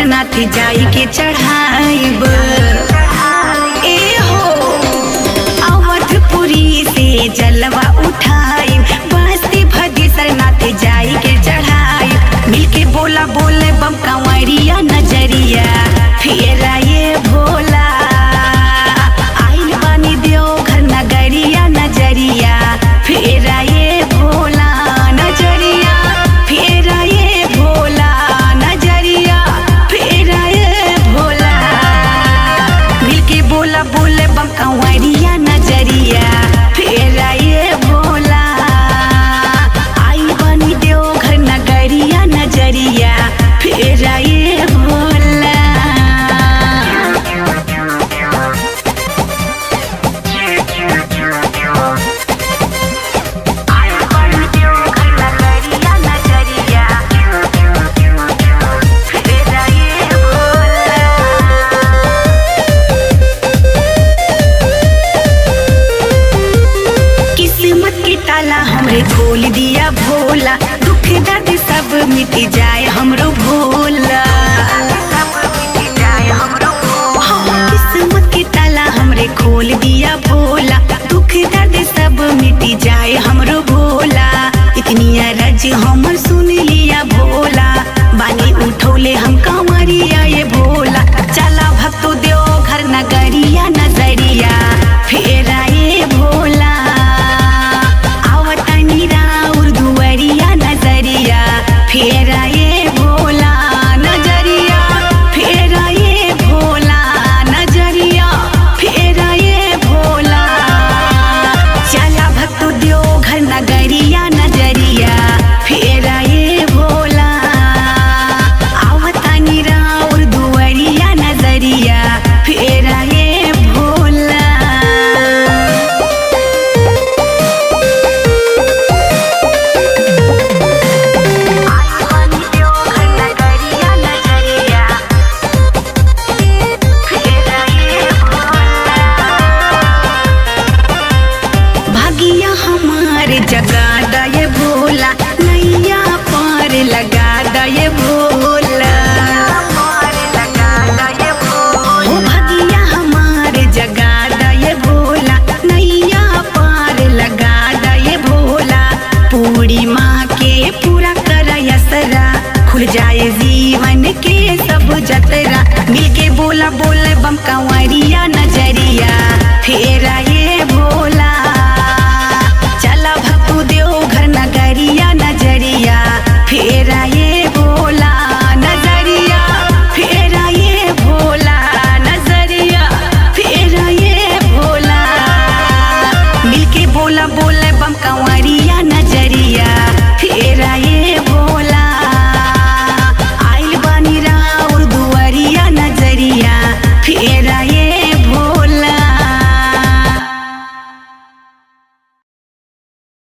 नाथ जाई के चढ़ाइब। ए हो अवधपुरी से जलवा उठाइब, बस्ती भदेसर नाथ जाई के चढ़ाइब। मिलके बोला बोले बम कंवरिया नजरिया फेरा ये भोला, आइल बानी देवघर नगरिया नजरिया फेरा ये भोला, नजरिया फेरा ये भोला, नजरिया फेरा ये भोला। मिलके बोला बोले बम कंवरिया नजरिया फेरा ये भोला, आई बनी देवघर नगरिया नजरिया फेरा ये भोला। आई बनी देवघर नगरिया नजरिया फेरा ये भोला। किस्मत के ताला हमरे खोल दिया भोला, दुख दर्द सब मिट जाए हमरो भोला। हाँ, किस्मत के ताला हमरे खोल दिया भोला, दुख दर्द सब मिट जाए हमरो भोला। इतनी अरज हमर सुन लिया भोला, बानी उठौले हम कंवरिया ये भोला। चला भक्तो देवघर नगरिया नजरिया फेरा ये भोला, आवतनी राउर दुआरिया नजरिया फेरा ये भोला, नजरिया फेरा ये भोला, नजरिया फेरा ये भोला। चला भक्तो देवघर नगरिया नजरिया फेरा ये भोला, आवतनी राउर दुआरिया नजरिया फेरा ये भोला। भागिया हमार जगा दये भोला, नैया पार लगा दये भोला। ओ भागिया हमार जगा दये भोला, नैया पार लगा दये भोला। पूरी माँ के पूरा कर असरा, खुल जाए जीवन के सब जतरा। मिलके बोला बोले बम कंवरिया